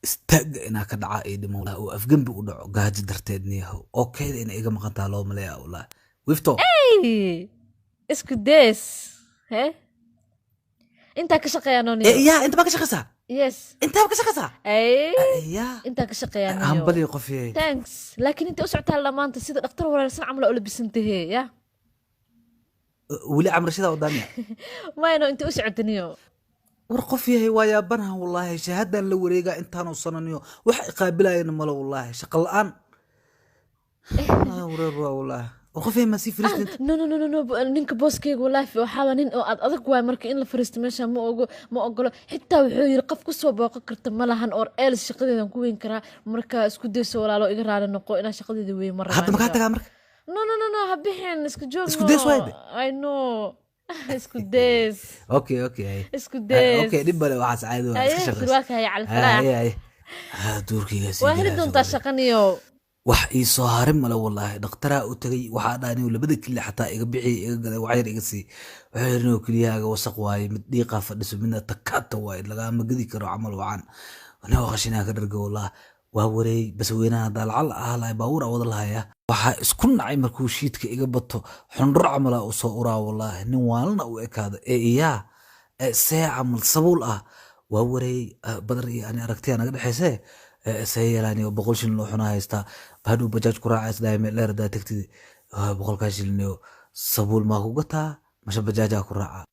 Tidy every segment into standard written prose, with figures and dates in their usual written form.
Istaagga inaa ka dhaca ii dhimo oo afgembi u dhaco gaajo darteed niyahow oo kayda inay iga maqantaa loo maleeyaa wallaahi wifto. Hey, isku days he intaa ka shaqeeyaa noniyo. Yaa inta baa ka shaqaysaa? Yes. Intaa ka shaqaysaa? Ay. Yaa. Intaa ka shaqeeyaa niyo. Hambali qofyey. Thanks, laakiin intay u socotaa lamaanta sida dhakhtar wareersan camal oo labisantahe ya. Weli camrashada wadaamiya? Mayno, intay u socota niyo. War qof yahay waa yaabanaha wallaahi, shahaadaan la wareegaa intaanu sananiyo wax iqaabilayana malo wallaahi, shaqa la-aan. Wareer waa wallaahi. War qof yahay maa sii fariistin? No, no, no, no, no, ninka booskeyga wallaahi waxaaba nin oo aad adag waay, marka in la fariisto meesha ma ogo, ma ogolo. Xitaa wuxuu yiri qof kusoo booqan karta ma lahan or els shaqadeedan ku weyn karaa. Marka isku dayso walaalo, iga raali noqo inaa shaqadeeda weyn ma Hadda makaa rabaa. Tagaa marka? No, no, no, no, ha bixin, iska joog. Isku days waay de. I know, isku days. Okay hay. Isku days. Okay, dhib bale, waxaas caadi waa. Haye, iska shaqaysa. Surwaalka haya cali falaax. Haye haye. Ah, duurkayga sii Waa heli galaa doontaa soo shaqaniyo. Wax ii soo harin male wallaahi. Dhakhtaraa u tagay, waxaa dhaha inuu labada kili xataa iga bixi iga gaday, wax yar iga sii. Wuxuu yiri inuu keliyahaaga wasaq waaye, mid dhiiqaa fadhiso, midna takaata waaye, lagama gedi karo camal wacan. Anigoo qashinaa ka dharga wallaahi. Waa wareey bas weynaha haddaa lacal ahaa lahay baabuur aa wada lahaya. Waxaa isku nacay markuu shiidka iga bato, xundhur camalaa u soo uraa wallaahi, nin waalna u ekaada ee iyaa ee see camal sabuul ah. Waa wareey badar iyo ani aragtiya naga dhexayse see yeelaaniyo 100 shilin loo xunaa haystaa, hadhow bajaaj ku raaca isdhahay meel dheer haddaa tagtid. 100-kaa shiliniyo sabuul maa ku gataa mashe bajaajaa ku raaca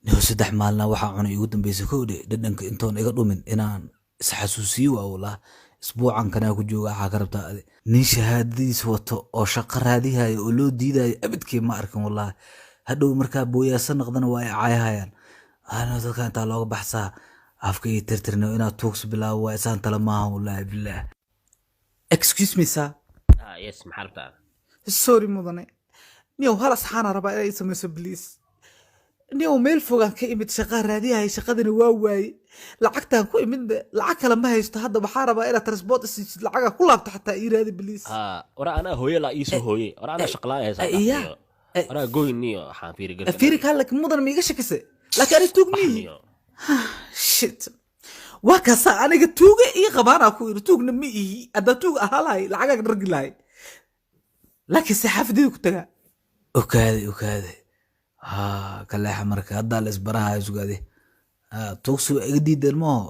niyo? 3 maalina waxaa cunay igu dambeysay kowdhe dhadhanka intoon iga dhumin inaan isxasuusiyo waa wallah. Isbuucan kanaa ku jooga waxaa ka rabtaa adi nin shahaadadiis wato oo shaqo raadihayo oo loo diidayo abidkii ma arkin wallahi. Hadhow markaa booyaasa noqdana waa ay caayahayaan. Ana dadka intaa looga baxsaa afka iyo tirtirno inaad tuugsi bilaabo waa isaan tala maaha wallahi billaah. Excuse me, sir. Ah, yes, maxaa rabtaa? Sorry mudane, niyow hal asxaana rabaa inay samayso please. Niyow meel fogaan ka imid, shaqaa raadiyahay, shaqadana waa waaye, lacagtaan ku imid lacag kale ma haysto. Hadda waxaa rabaa inaad transport isiisid, lacagaa ku laabto xataa ii raadi please. Ah, ora anaa hooyo la iisoo hooye, ora anaa shaqlaan haysaa. Iya. Ora goyniyo waxaan fiiri garka. Fiiri kaa laakiin mudan ma iga shakisay, laakiin ani tuug miihi. Baxniyo. Shit, waa kaasaa aniga tuuge ii qabaanaa ku iri, tuugna ma ihi. Haddaa tuug ahaa lahay lacagaa dhargi lahay, laakiin saxaafadeeda ku tagaa. Ogaade ogaade ha kaleexa marka haddaa la isbarahayo sugaade. Tuugsi waa iga diideen maho,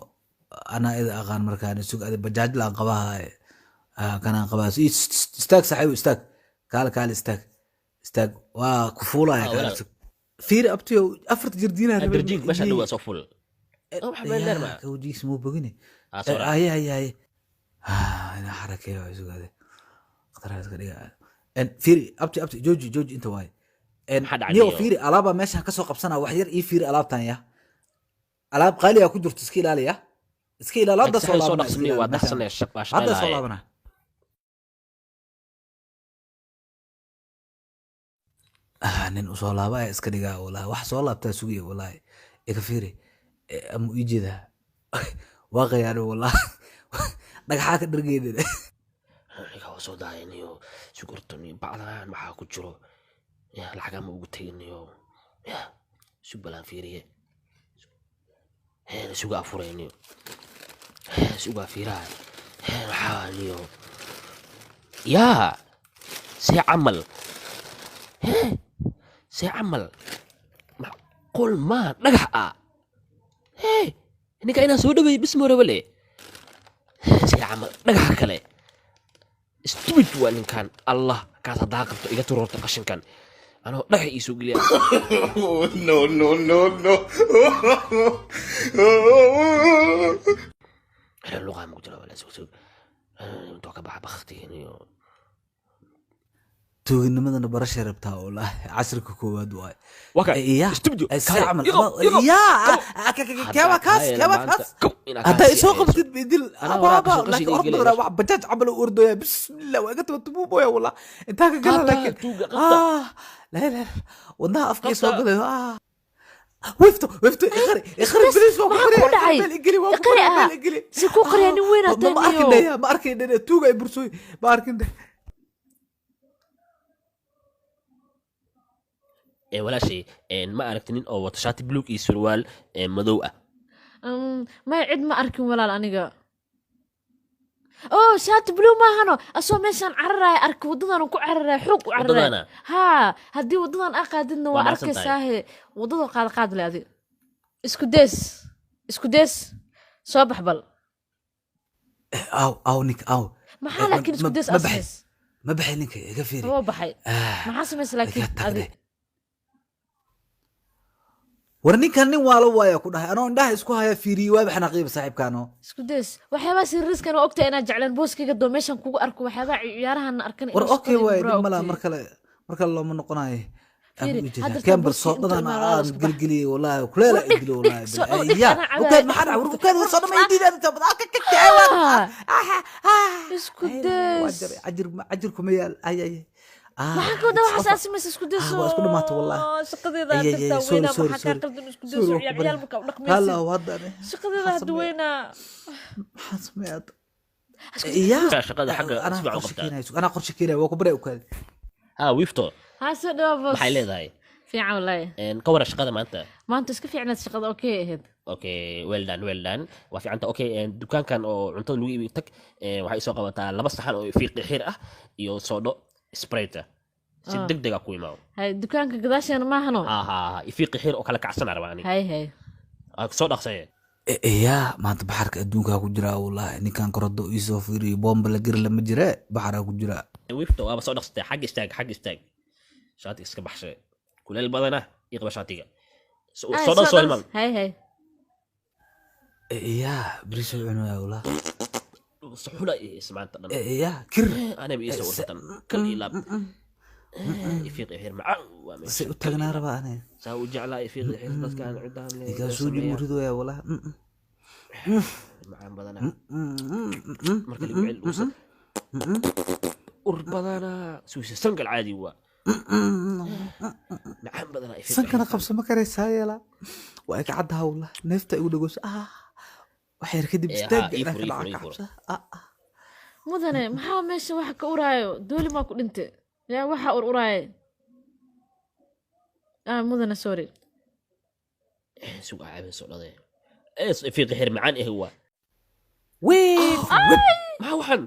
anaa ida aqaan markaan sugaade bajaaj laan qabahaye kanaan qabaa. Istaag saaxiibo, istaag, kaale kaale, istaag istaag, waa ku fuulaya. Ah, kaale walaal. Sug fiiri abtiyo, afarta jardiinaa rabay. Darjiinka meesha dhow waa soo ful. Wax meel dheer ma. Kawjigiisa muu bogine. Ah, soo raac. Aye aye aye. Inaa xarakeeyo waa sugaade, khataraha iska dhiga. Fiiri abti, abti jooji jooji, inta waaye. Maxaa dhacay niyow niyow? Fiiri alaabaa meeshaan kasoo qabsanaa, wax yar ii fiiri alaabtan ya, alaab qaaliyaa ku jirto, iska ilaaliya, iska ilaali. Hadda soo Soo laabanaa, iska dhaqsaniyo ilaali waa meeshaan. dhaqsanaya shaq waa Hadda soo shaqeynaya. laabanaa. Nin usoo laaba ayaa iska dhigaa walahi, wax soo laabtaa sugaya walahi. Iga fiiri. Ama ii jeedaa waa qayaano walahi, dhagaxaa ka dhargeydin. Aniga waa soo daayaniyo sugurtaniyo bacdan maxaa ku jiro ya, lacagaa ma ugu teginiyo ya, sug balaan fiiriye. Heen suga afurayniyo, heen sugaa fiiraha, heen waxaa niyo yaa see camal, hee see camal macquul maa dhagax ah. Hee ninka inaan soo dhaweeyey bis moorabale, see camal dhagaxa kale stupid waa ninkan. Allah kaas haddaa qabto iga turoorta qashinkan anoo dhagax iisoo geliya. No, no, no, no. Xero luqaa ma ku jira walaa, sug sug intuu ka baxa baktigan iyo Tuuginimadana barashay rabtaa walahi, casirka koowaad waay. Waa kan Ya stupid. See camal ya, kewa kaas, kewa kaas haddaa isoo qabtid bidil abaaba, laakiin orod badanaa wax bajaaj camal u ordooya. Bismillah, waa iga taba tumuuboya wallah, intaa ka gala. Qabta, laakiin tuuga, qabta. La la wadnaha afkii soo Qabta. galayo. Wifto wifto, iqri iqri bilis, waa ku Maxaa ku qariya dhacay? Meel igeli, waa ku Iqri qariya ah. meel igeli. Si kuu qariyaa nin weyn aad Ma tahay arkin niyow. dhaya, ma arkin dhaya, tuuga ay bursooy, ma arkin dhaya. Ee walaashay, ma aragti nin oo wato shaati buluug iyo surwaal madow ah? Maya, cid ma arkin walaal aniga. Oo shaati blue maahano, asoo meeshaan cararaya arka, wadadan ku cararaya, xoog u cararaya. Waddadaana? Haa, haddii wadadan aa qaadidna waa Waa mahadsan tahay. arkaysaahe wadada qaad qaad le adi. Isku dees, isku dees, soo bax bal. Aw, aw, ninka aw. Maxaa laakiin isku dees ma aa baxay samays? Ma baxay ninka, iga fiiri. Waa baxay. Maxaa samaysa laakiin Iga tag adi? dheh. War ninkan nin waalo waaya ku dhahay, anoo indhaha isku haya fiiriyey, waaba xanaqiiba saaxiibkaano. Isku dees, waxyaabaha siririskan waa ogtahay inaad jecleen booskayga doo meeshan kugu arko, waxyaabaha ciyaarahan arkan. War okay waay, dhib malaha, mar kale looma noqonayo. Fiiri, hadda Kembal booskii soo intuu dhadan imaado waa la aan isku bax. gelgeliyey, wallahi kuleela War dhig, idilo dhig, wallahi. soo dhig, Ya anaa cabaaya, ukaad, maxaa dhacay? War ukaad, war soo dhamay diidaad inta badan ka kacay waa. Isku dees. Cajir cajir kuma yaal, ay ay. Maxaa ka wadaa waxaas aa samaysa, isku dees? Waa isku dhamaatay wallahi. Shaqadeeda Ay, ay, ay, dirtaa sorry, weynaa sorry, maxaa kaa sorry. qaldan? Isku Sorry, dees, waa ku ciyaal barya. ciyaal markaa u dhaqmaysid. Hala hadda Shaqadeeda maxaa hadda sameeya? weynaa. Maxaa sameeya hadda? Ya Shaqada xagga anaa si fiican u qorshe qabtaa. keenaya, anaa qorshe keenaya, waa ku barya ukaad. Ha, wiifto. Haa, soo dhawaa boos. Maxay leedahay? Fiican wallaahi. Ka waran shaqada maanta? Maanta iska fiicnaad shaqada, okay ahayd. Okay, well done, well done, waa fiicanta. Okay, dukaankan oo cuntada lagu iibiyo tag, waxay isoo qabataa laba saxan oo fiiqi xir ah iyo soodho Sprite ah. Si deg deg ah ku imaao. Hay, dukaanka gadaasheena maahano? Ha ha ha, ifiiqi xir oo kala kacsan rabaa ani. Hay hay. Ah, soo dhaqsaye. Yaa maanta baxarka adduunkaa ku jiraa wallahi, ninkan korado iisoo fiiriyo, bomba la geri lama jire, baxaraa ku jiraa. Wiifto, waaba soo dhaqsatay. Xagga istaag, xagga istaag, shaatiga iska baxshay, kuleel badana ii qaba shaatiga. Ay, soo dhan soo hilmaam. Hay hay. Yaa beriisoo cunaya wallahi. Suxula iyo ismaanta dhan. Yaa kir. Anaba iisoo warsatan kal iyo laab ifiiqi xir macaan waa meesha. Se u taagnaa rabaa aniga. Saa u jeclaa ifiiqi xir dadkaan cidaan leh Ninkaan soo jimuridoya wallahi. Macaan badana marka lagu cel uusan ur badana suusa sangal caadi waa macaan badana ifiiqi. Sankana qabso ma karaysaa yeela, waa iga caddaha wallahi, neefta igu dhagooso, wax yar kadib istaaga ii inaan fur, ka ii dhaca fur, ii ka fur. cabsa. Mudane, maxaa meesha waxa ka uraayo? Dooli maa ku dhintay? Yaa waxa ur uraaye? Ah, mudane, sorry. Suga caabin soo dhadee ifiiqi xir macaan eh waa. Wiif wib. Maxaa waxaan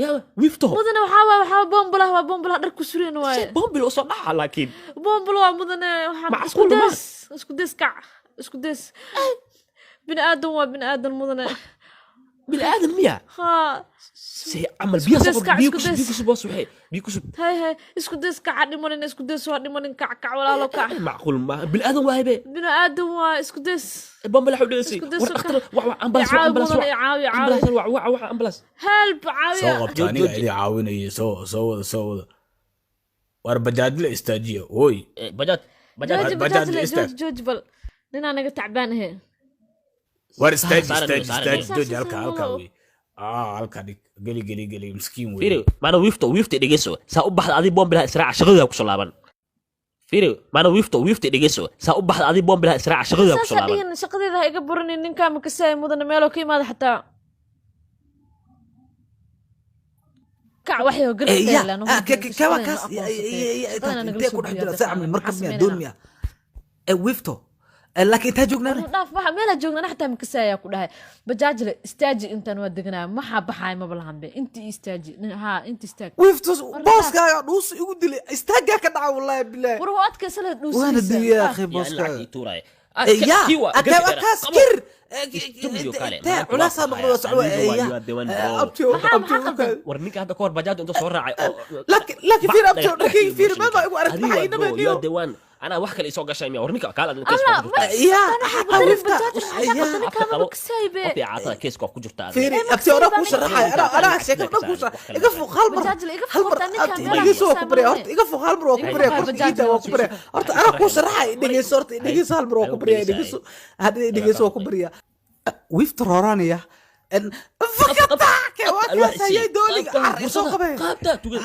yaa wiifto? Mudane, waxaa waa bombalaha, waa bombalaha dhar ku sureen waaye. Bombil usoo dhaca laakiin. Bombalo waa mudane, waxaan Macquul isku ma? Dees, isku dees, kac, isku dees, bini aadan waa bini aadan mudane. Bini aadan miya? Haa. Se camal biyo Isku soo kac, biyo isku kusub des. Biyo kusub, waa suxee biyo kusub. Hay hay, isku dees, kaca dhimanin, isku dees, waa dhimanin, kac kac walaalo, kac. Macquul ma bini aadan waaye be. Bini aadan waa, isku dees. Bombala xu dheesay. Isku des War oo dhakhtar wax wax ambulance Caawi ambulance. mudane, caawi, caawi. Ambulance wax wax wax ambulance. Help, Soo caawiya. qabta. Joog, Aniga joog. idin caawinaya, soo wada, soo wada. War bajaajla istaajiya hooy. Bajaaj, bajaaj. Jooji. Bajaaj Bajaaj le istaag. Jooji, jooji, bal ninaa naga tacbaan ahe. War istaaji. Saaran, Istaaji. saaran. Istaaji. Saaran, Jooji halka saaran, halka walaal. wey, halka dhig, geli geli geli, miskiin wey. Fiiri maana wiifto, wiifta dhegeyso, saa u baxda adi bombilaha israaca, shaqadooda kusoo laaban. Fiiri maana wiifto, wiifta dhegeyso, saa u baxda adi bombilaha israaca, shaqadooda kusoo Saasaa laaban. Dhihin shaqadeeda ha iga buranin, ninkaa makasaay mudane, meeloo ka imaada xataa. Kac waxyo. Ya kawa kaas intee ku dhex jira sacmi markab miya, doon miya, wiifto? Laakiin intaa joognaan. Dhaaf, waxa meelaa joognaan xataa makasaayaa ku dhahay. Bajaajle istaaji, intaan waa deganaa, maxaa baxaay maba lahanbe, intii istaaji, haa, inta istaag. Wiifto, booskaaga dhuusu igu dilay, istaaggaa ka dhaca wallahi bilahi. War waa adkaysa la Waana dhuusinaysa. diwiya akhi Yaa in booskaaga. lacag ii tuuraya. Ya kaas kir. Studio kale, intee maanta culaasaa waa noqdo waa socdo. Anigu waa Ya you are the one, bro. Abtiyo, abtiyo, ukaad. War ninka hadda kahor bajaaj inta soo raacay oo Laakiin fiir abtiyo, dharkayga fiir, meel baa igu aragtay, Adiga maxaa waa inaba bro, you niyo are the one. Anaa wax kale isoo gashay miya? War ninka kaala adina case Allah, ku jirtaa. Ya xataa wiifta ya Afka qabo. Makasaybe. Qofkii caatada case ku jirtaa adiga. Fiiri abtiyo, anaa kuu sharaxaya, anaa sheekada dhan kuu sharaxaya, iga fuuq hal mar. Bajaajle iga Hal mar fuuqtaa ninkaan abti meelaha dhegeyso, waa ku barya ku horta, iga fuuq hal mar, waa ku Iga barya fuuq korka bajaajle iida, waa ku barya horta, anaa kuu sharaxaya, dhegeyso horta, dhegeyso hal mar, waa ku barya, dhegeyso hadda, dhegeyso, waa ku barya. Wiifta rooranaya fakata waa kaas hayay dooliga car isoo qabay. Qaabta tugan.